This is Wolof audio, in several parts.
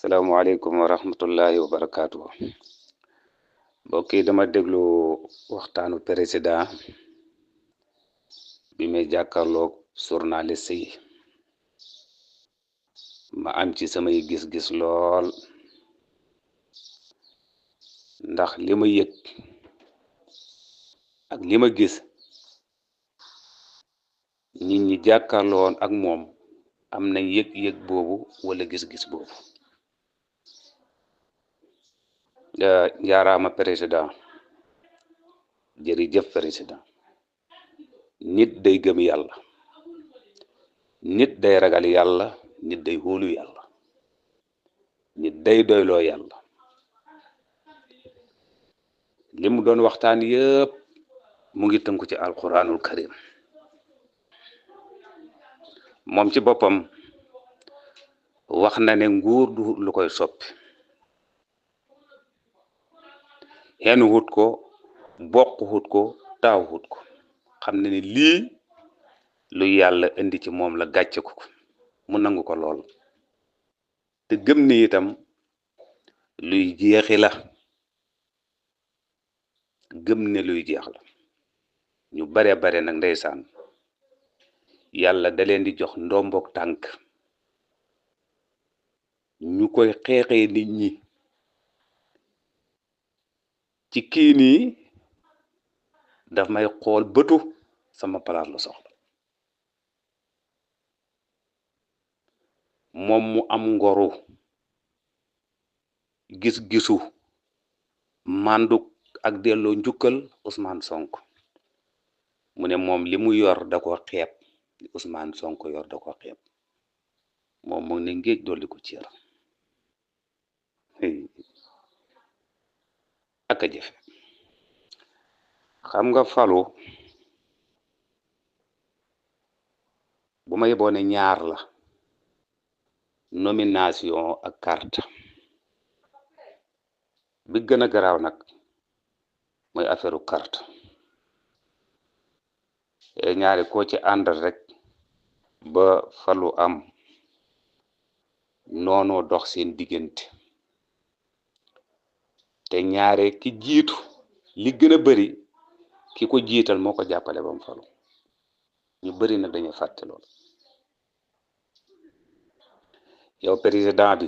Assalamualaikum warahmatullahi wabarakatuh. Mbokk yi dama déglu waxtaanu président bi may jàkkaarloog journaliste yi ma am ci samay gis-gis lool ndax li ma yëg ak li ma gis nit ñi jàkkaarloon ak moom am nañ yëg-yëg boobu wala gis-gis boobu. Njaaraama président jërëjëf président. Nit day gëm yàlla, nit day ragal yàlla, nit day hóolu yàlla, nit day doyloo yàlla. li mu doon waxtaan yëpp mu ngi tënku ci alquranul karim. moom ci boppam wax na ne nguur du lu koy soppi, xen wut ko, bokk wut ko, taaw wut ko. xam na ne lii lu yàlla indi ci moom la gàcce ko mu nangu ko lool te gëm ni itam luy jeexi la, gëm ne luy jeex la. ñu bare nag ndeysaan yàlla da leen di jox ndombok tànk ñu koy xeexee nit ñi ci kii nii daf may xool bëtu sama palaas la soxla. moom mu am ngoru gis-gisu màndu ak delloo njukkal Ousmane Sonko. mu ne moom li mu yor da ko xeeb, li Ousmane Sonko yor da ko xeeb. moom mu ne ngéej dolli ko cër ak a jëfe. xam nga falu bu ma yeboone ñaar la, nomination ak carte. bi gën a garaaw nag mooy affaire carte. ñaari koo ci àndal rek ba falu am noonoo dox seen diggante. te ñaare ki jiitu li gën a bari ki ko jiital moo ko jàppale ba mu falu. ñu bari nag dañu fàtte lool. yow président bi,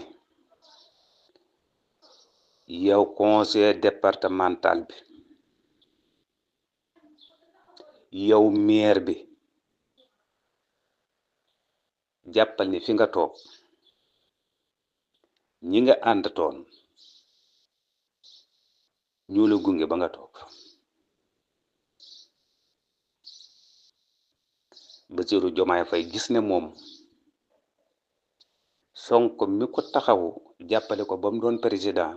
yow conseil départemental bi, yow maire bi, jàppal ni fi nga toog ñi nga àndatoon ñu la gunge ba nga toog. Bassirou Diomaye Faye gis ne moom Sonko mi ko taxawu jàppale ko ba mu doon président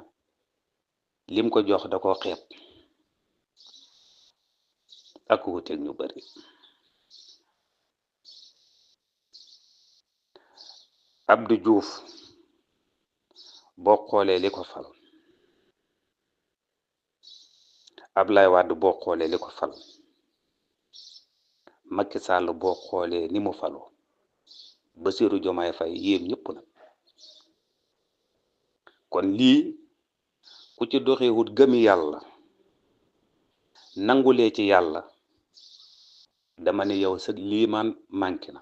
lim ko jox da ko xeeb ak wuteeg ñu bari. Abdou Diouf boo xoolee li ko fal, Ablaye Wade boo xoolee li ko fal, Macky Sall boo xoolee ni mu faloo, Bassirou Diomaye Faye yéem ñëpp nag. kon lii ku ci doxewut gëmi yàlla, nangulee ci yàlla, dama ne yow sa lii man manqué na.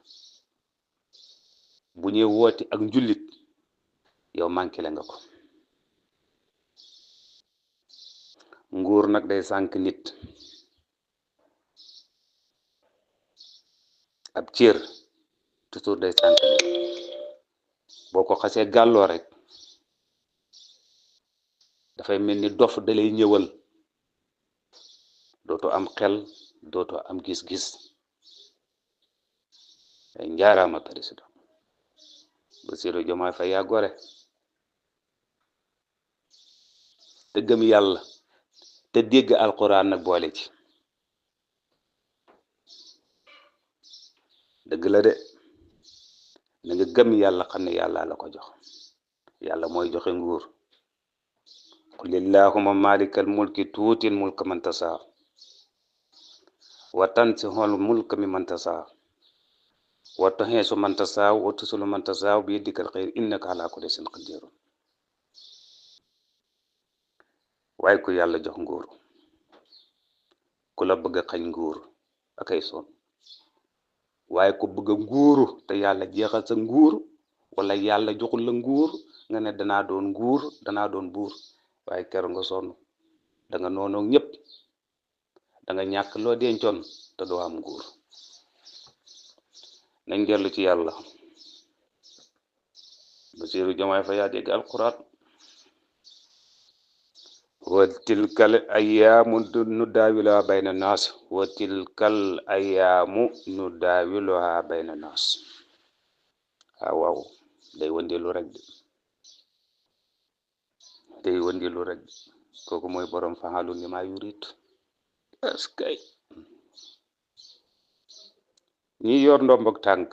bu ñuy wooti ak njullit yow manqué la nga ko. nguur nag day sànk nit. ab cër toujours day sànk nit. boo ko xasee gàlloo rek dafay mel ni dof dalay ñëwal, dootoo am xel, dootoo am gis-gis. njaaraama président Bassirou Diomaye Faye yaa gore te gëm yàlla te dégg alquran nag boole ci. dëgg la de, na nga gëm yàlla xam ne yàlla la ko jox. yàlla mooy joxe nguur. qul illahumma malikal mulki tuutil mulka man tasaa wa tansihul mulka mimman tasaa wa tu'izzu man tasaa wa tuzillu man tasaa bi yadikal khayr innaka ala kulli shay'in qadir. waaye ku yàlla jox nguur ku la bëgg a xañ nguur akay son waaye ku bëgg a nguuru te yàlla jeexal sa nguur wala yàlla joxul la nguur nga ne danaa doon nguur danaa doon buur waaye keroog nga sonn da nga noonoo ñëpp da nga ñàkk loo dencoon te doo am nguur nañ dellu ci yàlla Basiiru Jomaay Fay yaa dégg alquran wa tilkal ayyaamu nudaawiluhaa bayna naas wa tilkal ayyaamu nudaawiluhaa bayna naas waaw day wëndeelu rek day wëndeelu rek kooku mooy borom fa'aalu limaa yuriid askay ñi yor ndombok tànk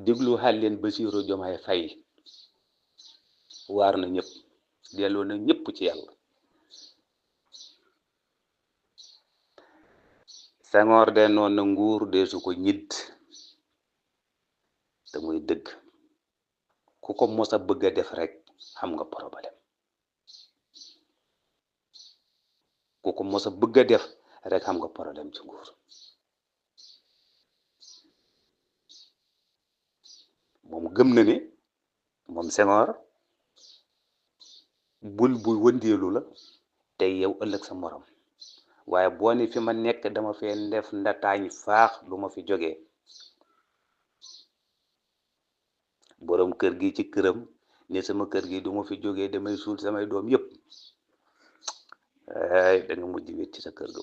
déglu xal leen Basiiru Jomaay Fay waar na ñëpp delloo na ñëpp ci yàlla Senghor de noon na nguur deesu ko ñidd te muy dëgg ku ko mos a bëgg a def rek xam nga problème ku ko mos a bëgg a def rek xam nga problème ci nguur moom gëm na ne moom Senghor bul bu wëndeelu la tey yow ëllëg sa morom waaye boo ne fi ma nekk dama fee def ndataañ faax lu ma fi jógee borom kër gi ci këram ne sama kër gi du ma fi jógee damay suul samay doom yépp ay da nga mujj wét ci sa kër ga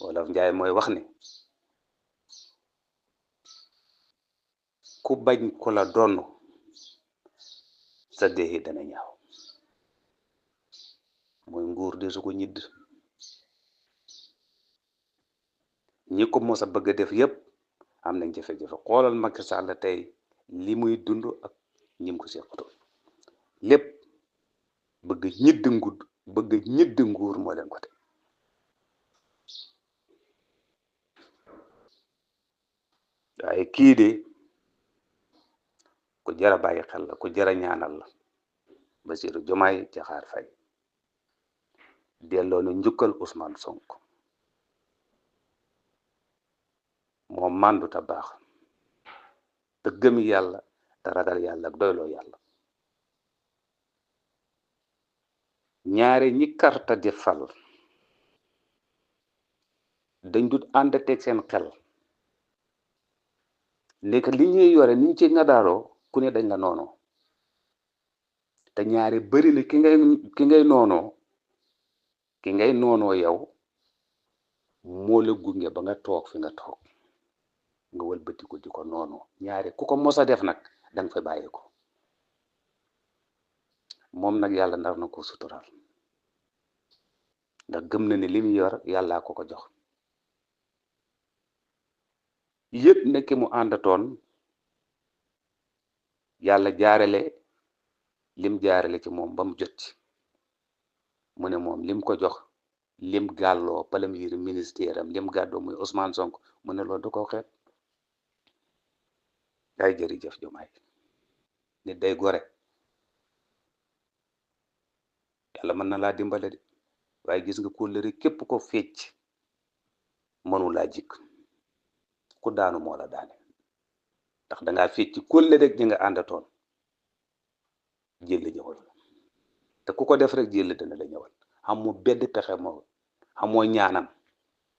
wolof njaay mooy wax ne ku bañ ko la donn sa deexi dana ñaaw mooy nguur de su ko ñidd ñi ko mos a bëgg a def yépp am nañ jafe-jafe xoolal Macky Sall tey li muy dund ak ñim ko seqatoon lépp bëgg ñidd nguur moo leen ko teg waaye kii de ku jara bàyyi xel la ku jara ñaanal la Basiiru Jomaay Jaxaar Fay delloo na njukkal Ousmane Sonko moom màndu ta baax te gëm yàlla te ragal yàlla ak doyloo yàlla ñaare ñi karta di fal dañ dut ànd teg seen xel nekk li ñuy yore niñ ci nga daaroo ku ne dañ la noonoo te ñaare bari na ki ngay noonoo yow moo la gunge ba nga toog fi nga toog nga wëlbati ko di ko noonoo ñaare ku ko mos a def nag danga fa bàyyi ko moom nag yàlla nar na ko sutural ndax gëm na ne li mu yor yàllaa ko ko jox yëpp nekk mu àndatoon yàlla jaarale lim jaarale ci moom ba mu jot ci mu ne moom lim ko jox lim gàlloo premier ministère am lim gàddoo muy Ousmane Sonko mu ne loolu du ko xeet ay jërëjëf Jomaay nit day gore yàlla mën na laa dimbale de waaye gis nga kóllëre képp ko fecc mënu laa jikk ku daanu moo la daane ndax dangaa fecc kóllëre rek ñi nga àndatoon jël ñëwal te ku ko def rek jël dana la ñëwal xamoo bedd pexe moo xamoo ñaanam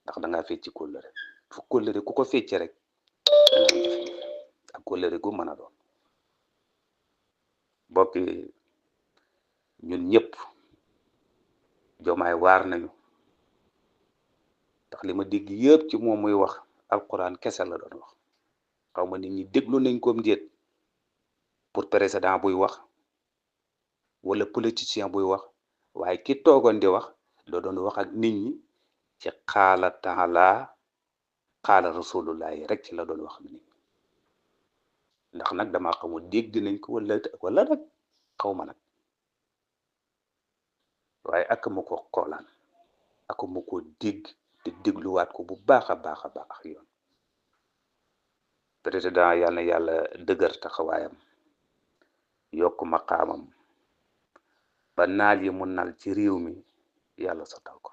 ndax dangaa fecc kóllëre fu kóllëre ku ko fecc rek ak kóllëre gu mën a doon bokk ñun ñëpp Jomaay waar nañu ndax li ma dégg yëpp ci moom muy wax alquran kese la doon wax xaw ma nit ñi déglu nañ koom njéet pour président buy wax wala politicien buy wax waaye ki toogoon di wax doo doon wax ak nit ñi ci xaala taala xaala rasulullahi rek ci la doon wax ak nit ñi ndax nag dama xamul dégg nañ ko wala nag xaw ma nag waaye ak ma ko xoolaan ak ma ko dégg te dégluwaat ko bu baax a baax yoon président yal na yàlla dëgër taxawaayam yokk maqaamam ba naal yi mu nal ci réew mi yàlla sottal ko.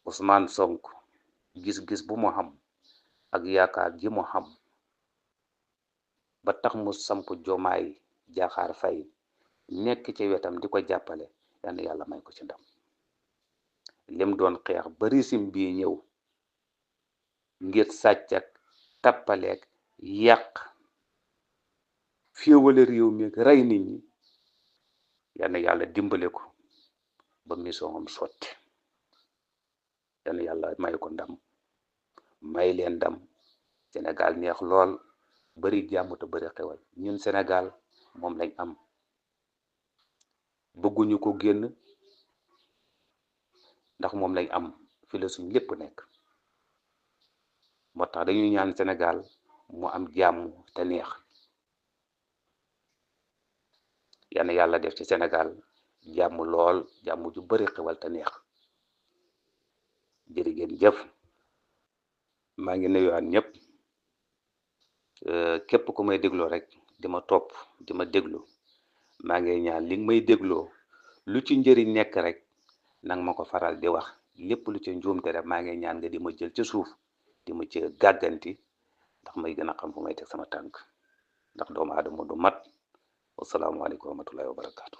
Ousmane Sonko gis-gis bu mu xam ak yaakaar ji mu xam ba tax mu samp Jomaay Jaxaar Fay nekk ci wetam di ko jàppale yal na yàlla may ko ci ndam. lim doon xeex ba régime bii ñëw ngir sàcc ak tappaleeg yàq féewale réew mi rey nit ñi yal na yàlla dimbale ko ba mission am sotti. yal na yàlla may ko ndam, may leen ndam. Sénégal neex lool, bari jàmm te bari xewal. ñun Sénégal moom lañ am, bëgguñu ko génn ndax moom lañ am fi la suñ lépp nekk. moo tax dañuy ñaan Sénégal mu am jàmm te neex. yal na yàlla def ci Sénégal jàmm lool, jàmm ju bari xewal te neex. jërë ngeen jëf. maa ngi nuyuwaat ñëpp. képp ku may dégloo rek di ma topp di ma déglu, maa ngi ñaan li nga may dégloo lu ci njëriñ nekk rek nang ma ko faral di wax. lépp lu ci njuumte rek maa ngi ñaan nga di ma jël ci suuf di ma ci gàgganti ndax may gën a xam fu may teg sama tànk, ndax doomu aadama du mat. wasalaamaaleykum wa rahmatullahi wa barakaatu.